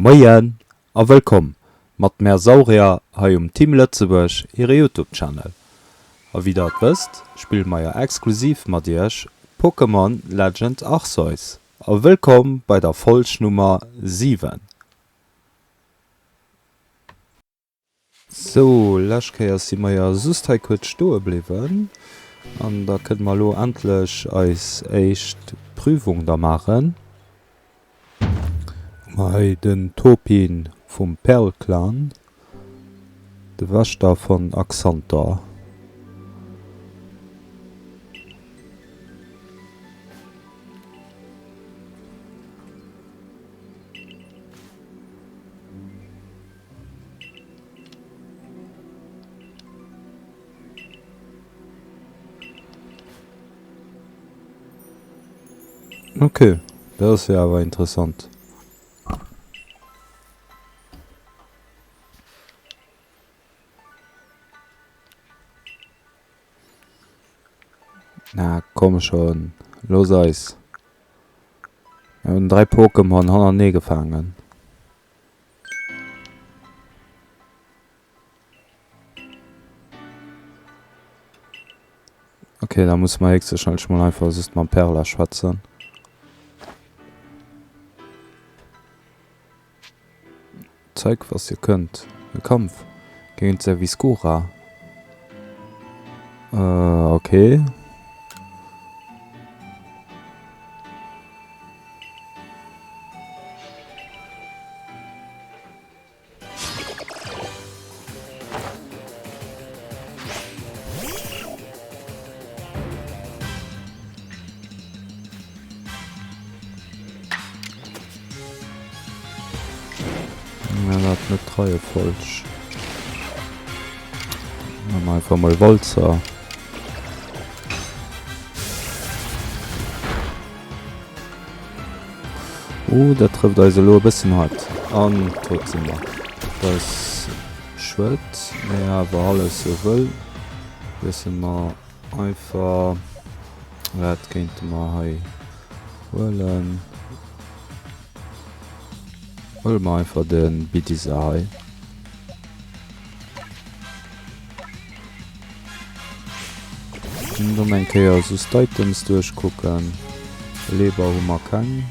Moien a wëllkomm mat mär Saurier hei um Team Lëtzebuerg hire Youtube Channel. A wéi der et wësst spille mer jo exklusiv mat iech Pokémon Legend Arceus a wëllkomm bei der Folg Nummer 7. Sou, lescht Kéier si mer jo just hei kuerz stoe bliwwen an da kënne mer elo endlech eis éischt Prüfung da maachen. Hu mer hei den Topin vum Perl-Clan, de Wächter von Axantor. Ok, dat ass jo awer interessant. Na komm schon, looss eis. Mir hunn 3 Pokémon hannertenee gefaangen. Okay, da musse mer héchstwahrscheinlech mol einfach just mam Perla schwätzen. Zeig was ihr könnt. E Kampf géint Serviscura. Äh, okay. Ännert net d'Reiefolg. Machen wir einfach mal Walzer. Uh, dat trëfft eis elo e bëssen hart. An tot si mer. Dat ass schued, mee awer alles sou wëll. Wiessele mer einfach. Wat kéinte mer hei huelen? Huele mer einfach de Bidisa hei. Dann eng Kéier soss d'Items duerchkucken. Leber hu mer keng.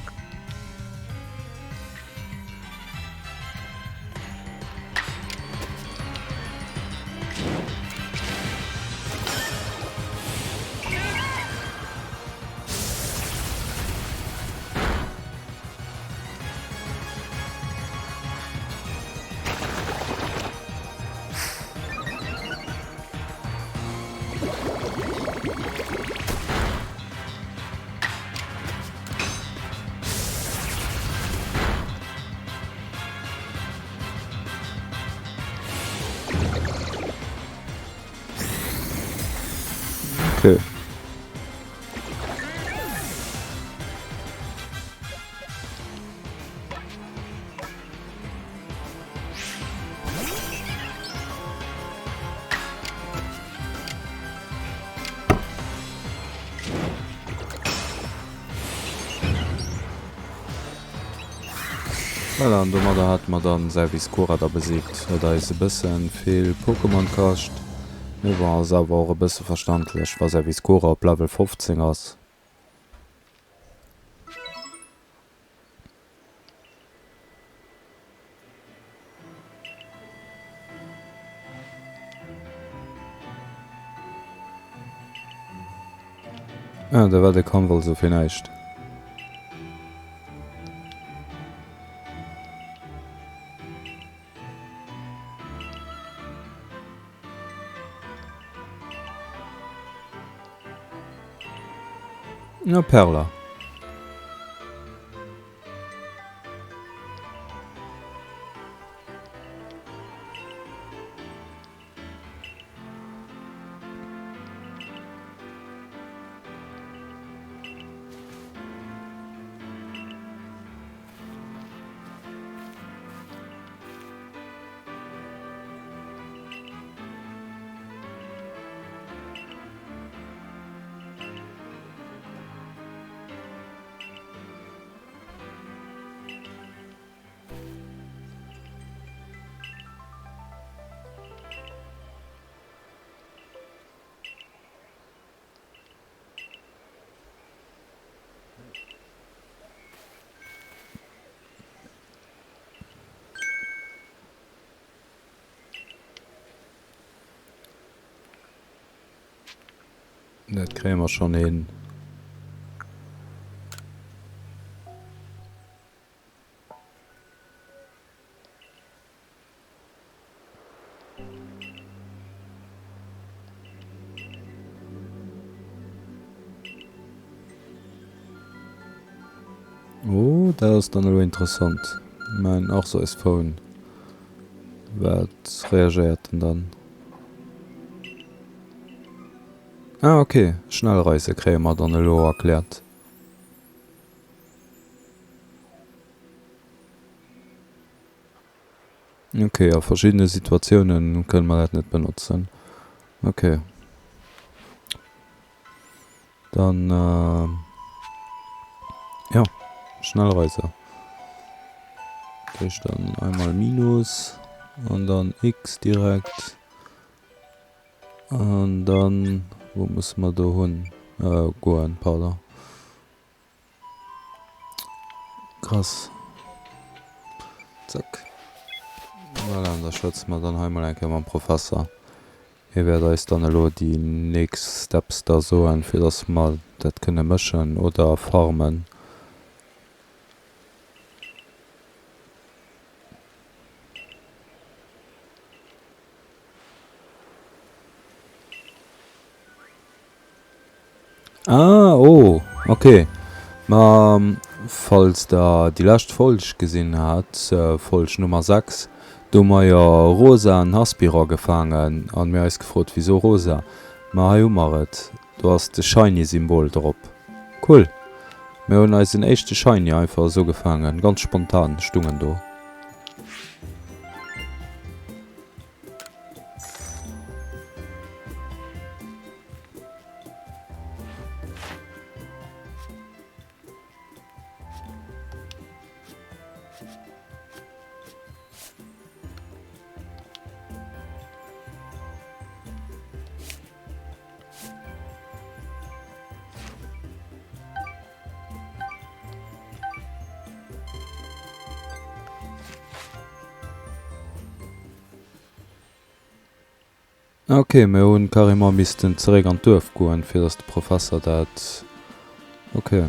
Okay. Voilà, an domadder hate mer dann Serviscura da besiegt. Huet eis e bëssen vill Pokémon kascht, mee bon, ass awer och e bësse verständlech, wa Serviscura op Level 15 ass. Ah, da war de Kampf also fir näischt. Na, Perla. Dat kréie mer schonn hin. Oh, dat ass dann elo interessant. Mäin Arceus Phone, wat reagéiert en dann? Ah ok, Schnellreise kréie mer dann elo erkläert. Ok, a verschiddene Situatioune kënne mer dat net benotzen. Ok. Dann, jo, Schnellreise. Dat heescht dann einmal Minus an dann X direkt. An dann, wou musse mer do hunn, goen, pardon. Krass. Zack. Voilà, an da schwätze mer dann hei mol eng Kéier mam Professer. Hie wäert eis dann elo déi nächst Steps da soen, fir dass mer dat kënne mëschen oder farmen. Ah, oh, ok. Ma falls der déi lescht Folg gesinn hat, Folg Nummer 6, do hu mer jo Rosa an Haspiror gefaangen an mir eis gefrot wisou rosa. Ma hei hu mer et, do ass de Shiny Symbol drop. Cool, mir hunn eisen éischte Shiny einfach esou gefaangen, ganz spontan stung en do. Ok, mir hunn carrément missten zeréck an d'Duerf goen, fir dass de Professer dat. Ok.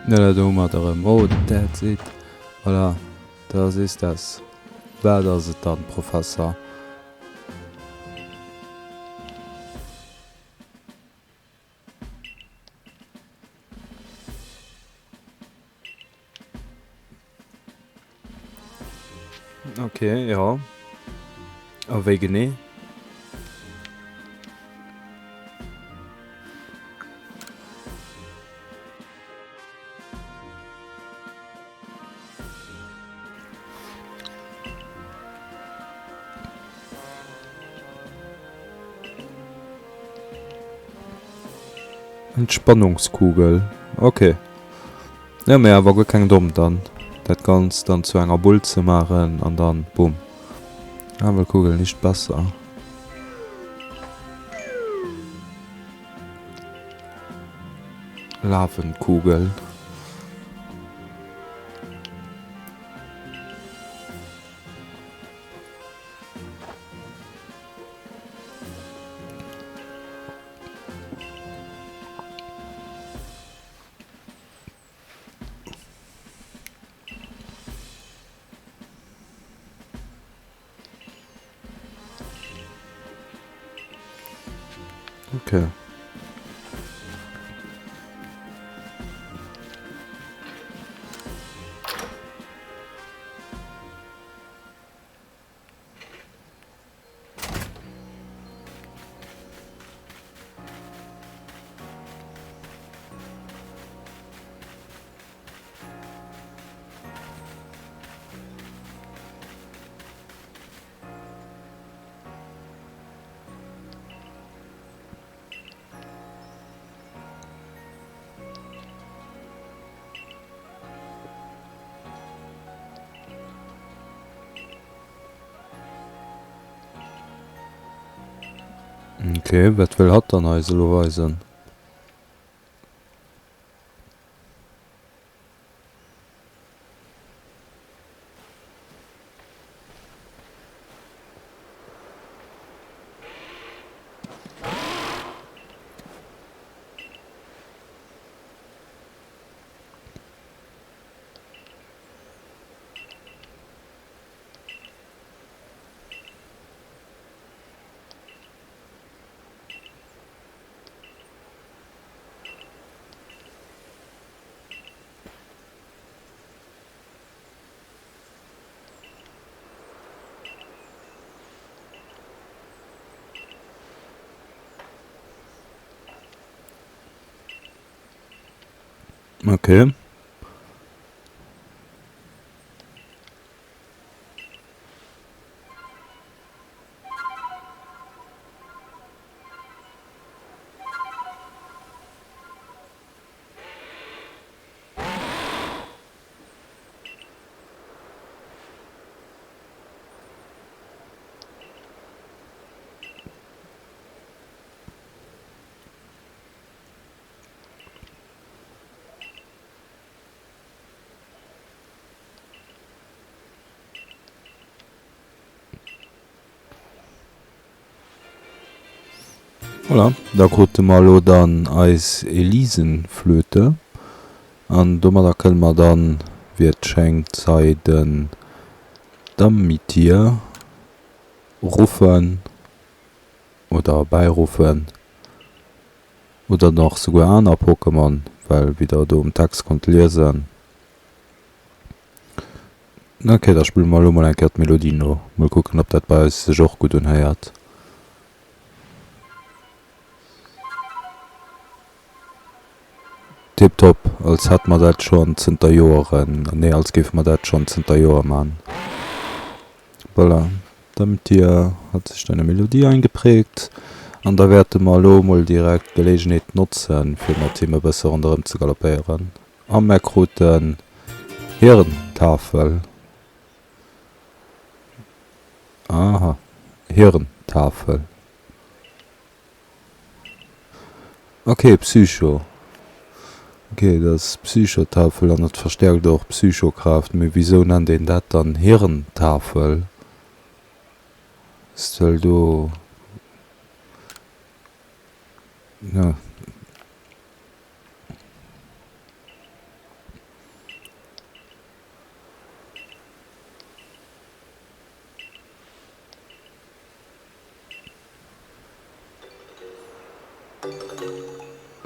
Voilà, do hu mer et erëm. Oh, that's it. Voilà, das ist es. Wat ass et dann, Professer? Ok, jo. A wéi genee? Entspannungskugel, ok. Jo mee awer guer keng domm dann dat ganzt dann zu enger Bull ze maachen an dann boom. Awer nicht besser. Lavenkugel. Okay. Ok, wat wëll hatt dann eis elo weisen? Okay. Voilà, da krute mer elo dann eis Elisenflöte an domadder kënne mer dann, wéi et schéngt, hei den Damitier ruffen oder erbäiruffen oder nach souguer aner Pokémon, well wéi der do um Text konnt liesen, Ok, da spille mer elo mol eng Kéier d'Melodie no. Mol kucken, ob dat bei eis sech och gutt unhéiert. Tiptop, als hätt mer dat schonn zënter Joeren, nee, als géife mer dat schonn zënter Joer man. Voilà, Damtier hat sich deine Melodie eingeprägt. An da wäerte mer elo mol direkt d'Gelegenheet notzen, fir mat him e bësse ronderëm ze galoppéieren. A mer kruten Hirntafel. Aha, Hirntafel. Ok, Psycho. Ok, dat ass Psychotafel an dat verstäerkt och Psychokraaft. Mee wisou nennt een dat dann Hirntafel? Ass well do, jo.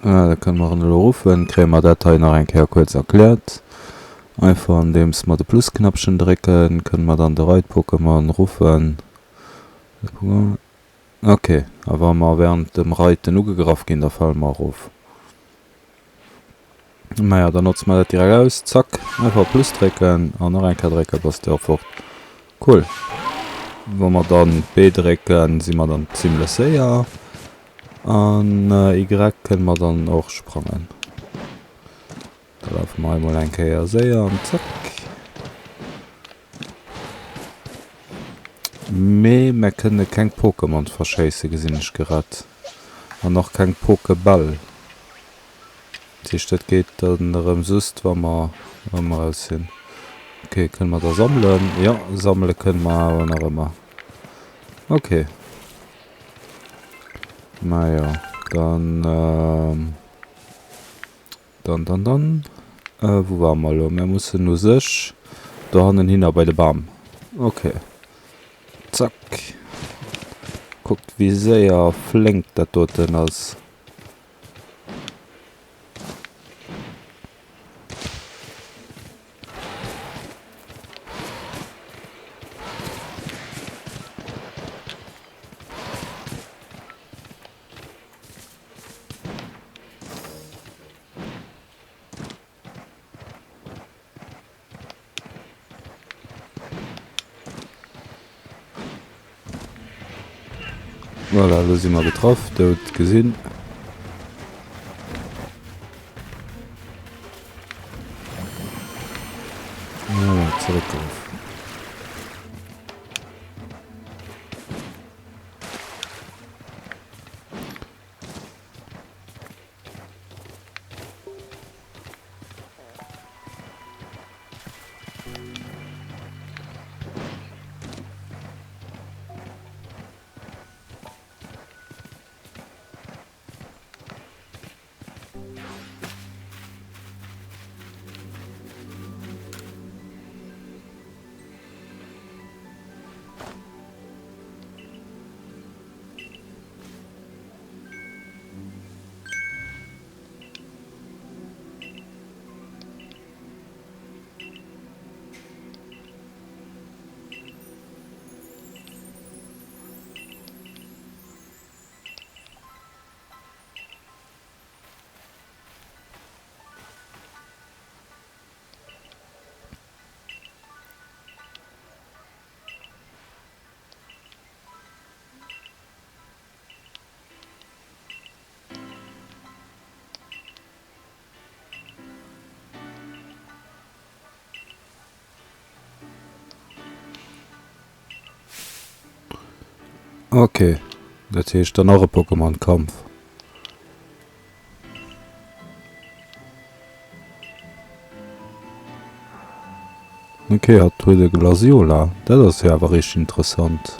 Ah, da kënne mer en elo ruffen. Kréie mer dat hei nach eng Kéier kuerz erkläert. Einfach andeems mer de Plusknäppchen drécken, kënne mer dann de Reit-Pokémon ruffen. Ok, a wa mer während dem Reiten ugegraff ginn, da fale mer erof. Naja, dann notze mer dat direkt aus. Zack, einfach op Plus drécken an nach eng Kéier drécken, bass de och fort. Cool. Wa mer dann B drécken, si mer dann zimlech séier. An Y kënne mer dann och sprangen. Da lafe mer hei mol eng Kéier séier an zack. Mee mer kënne keng Pokémon verschéisse gesinn ech grad. An och keng Pokébäll. Dat heescht dat geet dann erëm just wa mer erëm eraus sinn. Ok, kënne mer da sammelen? Jo, sammele kënne mer awer nach ëmmer. Ok. Majo, dann. Dann, dann, dann. Wou ware mer elo? Mir mussen u sech dohannen hinner bei de Bam. Ok. Zack. Kuckt wéi séier a flénk dat doten ass. Voilà, elo si mer getraff, dout gesinn. Voilà, zeréckgeruff. Ok, dat heescht dann och e Pokémon-Kampf. Ok, hatt huet e Glasiola. Dat ass jo awer richteg interessant.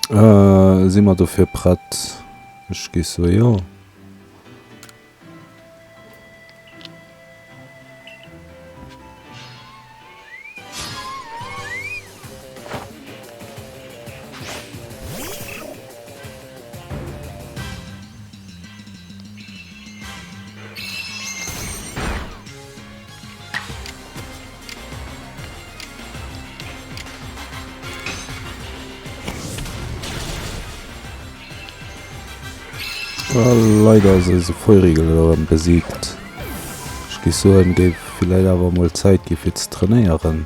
Äh, si mer dofir prett? Ech géif soe jo. Leider ass eise Feurigel erëm besiegt. Ech géif soen, géif villäit awer mol Zäit gi fir ze trainéieren.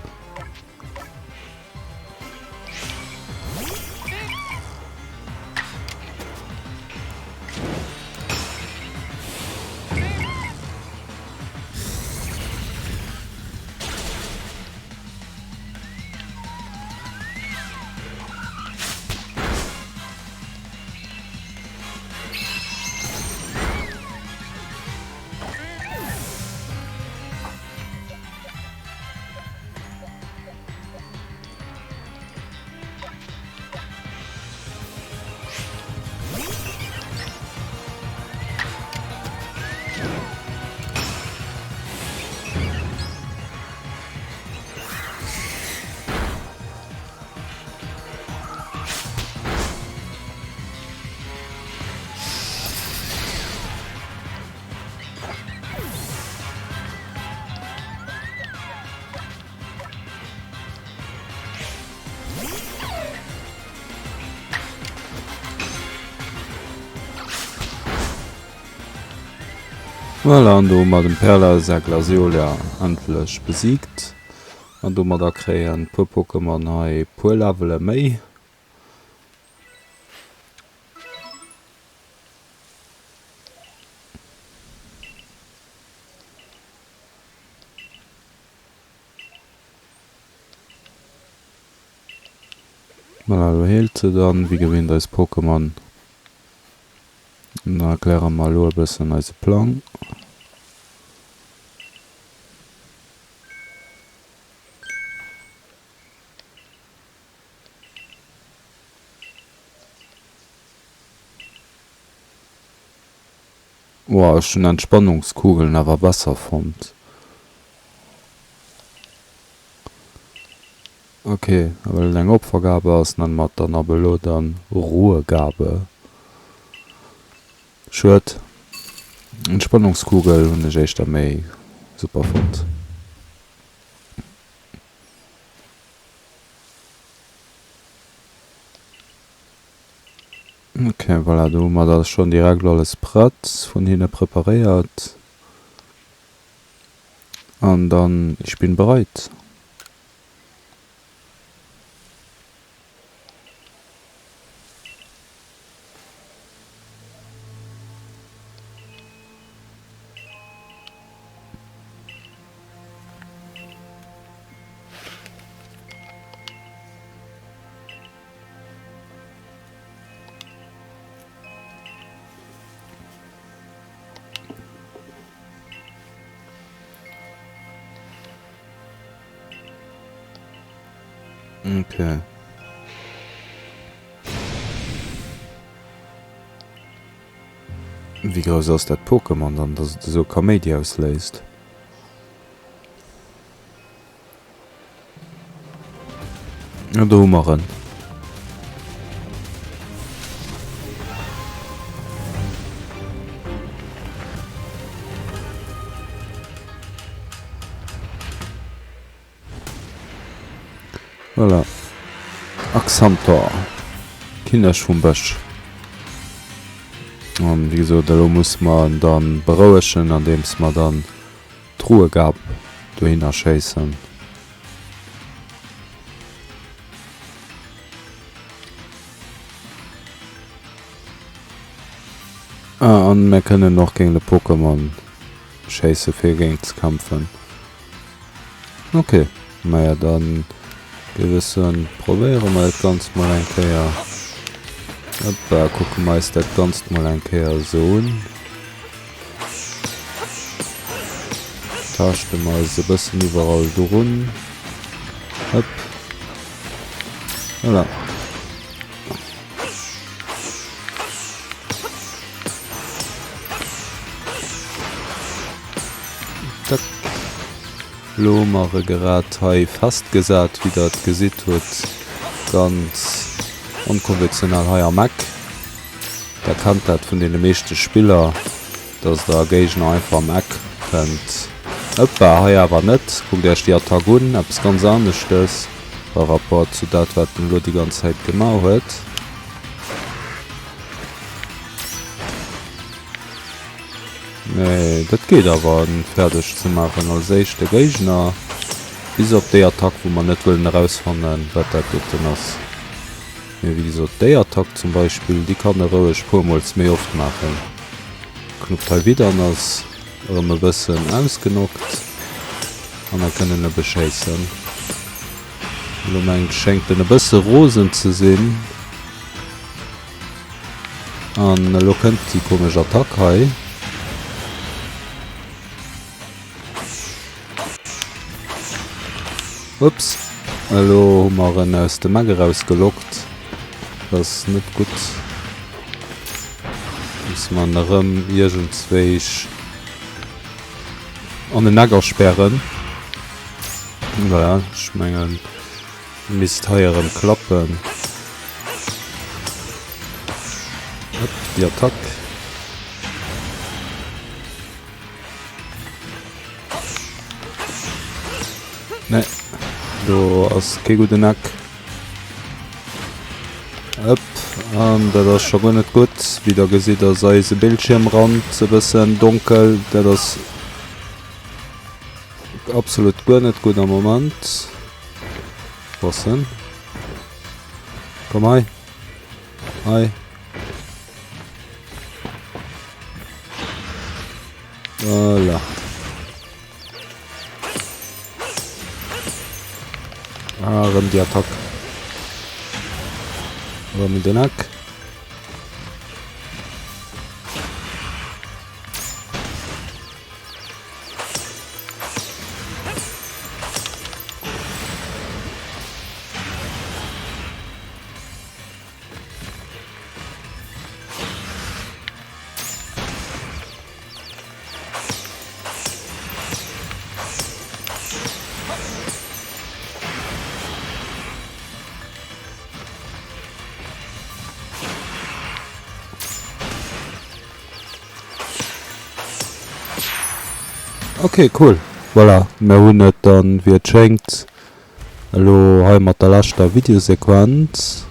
Voilà, an do hu mer dem Perla säi Glaseolia endlech besiegt. An domadder kréien puer Pokémon hei puer Levele méi. Voilà, elo heelt se dann wéi gewinnt eis Pokémon. An dann erkläre mer elo e bëssen eise Plang. Woah, ech hun Entspannungskugeln awer besser fonnt. Ok, a well et eng Opfergabe ass, nenne mer et dann ab elo dann Ruhegabe. Schued. Entspannungskugel hunn ech éischter méi super fonnt. Ok, voilà, do hu mer da schonn direkt alles prett vun hinne preparéiert. An dann, ich bin bereit. Okay. Wéi grouss ass dat Pokémon dann, dass et esou Kaméidi ausléist? Ja, do hu mer en. Voilà. Axantor, Kinneg vum Bësch. An wéi gesot, elo musse mer en dann berouegen, andeems mer dann d'Ruhegab dohinner schéissen. Ah, an mir kënnen och géint e Pokémon schéisse fir géint ze kämpfen. Ok, maja dann géif ech soen probéiere mer dat ganzt mol eng Kéier. Hoppa, kucke mer eis dat ganzt mol eng Kéier esou un. Taaschte mer eis e bëssen iwwerall drun. Hop. Voilà. Zack. Lo hu mer e grad hei festgesat, wéi der et gesitt hutt, ganz onkonventionell hei am Eck. Der kennt dat vun deene meeschte Spiller, dass der e Géigner einfach am Eck kënnt. Ëppa, hei awer net. Kuckt iech déi Attack un, eppes ganz aneschtes par rapport zu dat wat en elo déi ganz Zäit gemaach huet. Mee dat geet awer en fäerdeg ze maachen als éischte Géigner. Bis op déi Attack wou mer net wëllen erausfannen wat dat doten ass. Mee wéi gesot déi Attack zum Beispill déi kann e roueg puermols méi oft maachen. Knuppt hei widder an ass erëm e bëssen ausgenockt an da kënn en e beschéissen. Elo mengt schéngt en e bësse rosen ze sinn. An elo kënnt déi komesch Attack hei. Ups, elo hu mer en aus dem Eck eraus gelockt. Dat ass net gutt. Musse mer en erëm iergendzwéich an en Eck aspären. Voilà, ech mengen. Misst hei erem klappen. Hopp, déi Attack. Ne, do ass kee gudden Eck. Hopp, an dat ass scho guer net gutt. Wéi der gesitt ass eise Bildschiermrand e bëssen donkel. Dat ass absolut guer net gutt am Moment. Bossen. Komm hei. Hei. Voilà. Ah, erëm déi Attack. Erëm in den Eck. Ok cool, voilà mir hunn et dann wéi et schéngt elo hei mat der leschter Videosequenz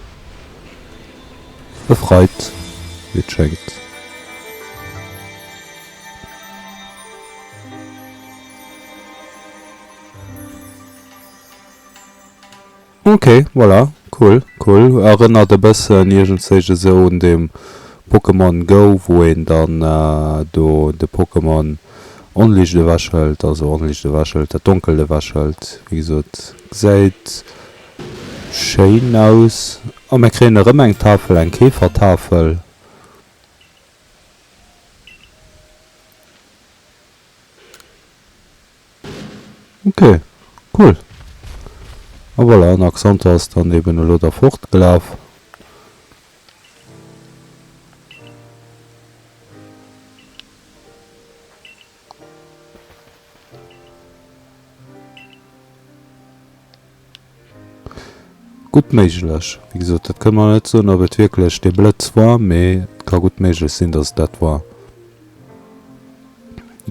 befreit wéi et schéngt. Ok, voilà, cool, cool. Erënnert e bëssen iergendzéich esou un dem Pokémon Go, wou een dann do de Pokémon Onlicht ewech hëlt, also Onlicht ewech hëlt, dat Donkelt ewech hëlt. Wéi gesot, gesäit schéin aus. A mir kréien erëm eng Tafel, eng Käfertafel. Ok, cool. A voilà, an Axantor ass dann eben elo da fortgelaf. Gutt méiglech. Wéi gesot, dat kënne mer net soen, ob et wierklech dee Blëtz war, mee et ka gutt méiglech sinn, dass et dat war.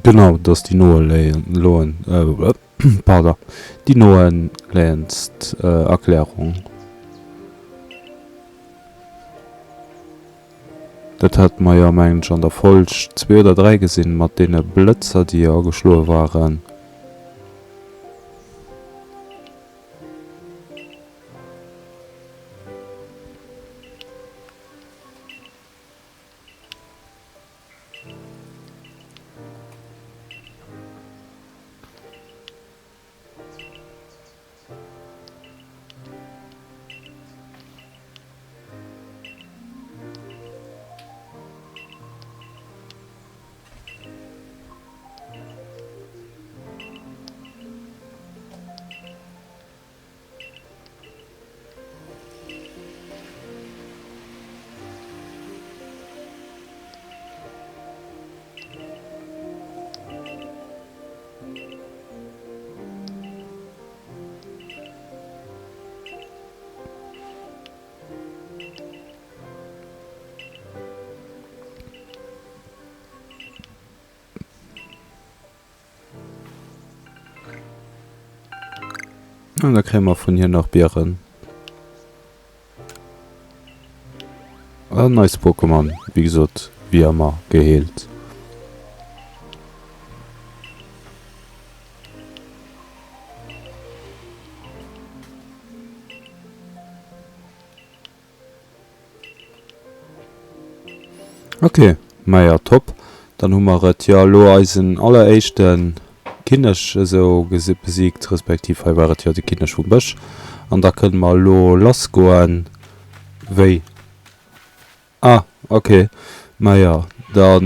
Genau, dass déi noeléien, pardon, déi noeléiendst Erklärung. Dat hate mer jo, mengen ech, an der Folg 2 oder 3 gesinn, mat deene Blëtzer, déi ageschloe waren. An da kréie mer vun hir nach Bieren. An eis Pokémon, wéi gesot, wéi ëmmer geheelt. Ok, maja top, dann hu mer et jo elo eisen alleréischte Kinneg esou besiegt, respektiv hei war et jo de Kinneg vum Bësch, an da kënne mer elo lass goen. Wéi? Ah, ok. Maja, da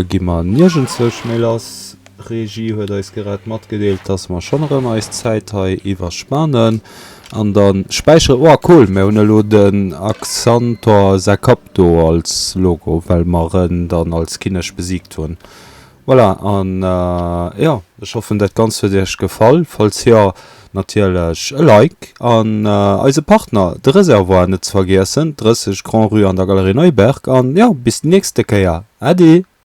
gi mer niergendzwousch méi lass. Regie huet eis grad matgedeelt, dass mer schonn erëm eis Zäit hei iwwerspanen. An da späichere. Oh, cool, mir hunn elo den Axantor säi Kapp do als Logo, well mer en dann als Kinneg besiegt hunn. Voilà, an jo, ech hoffen dat Ganzt huet iech gefall. Falls jo, natierlech e Like an eise Partner de Reservoir net ze vergiessen, 30 Grand-Rue an der Galerie Neuberg. An jo, bis déi nächste Kéier. Äddi!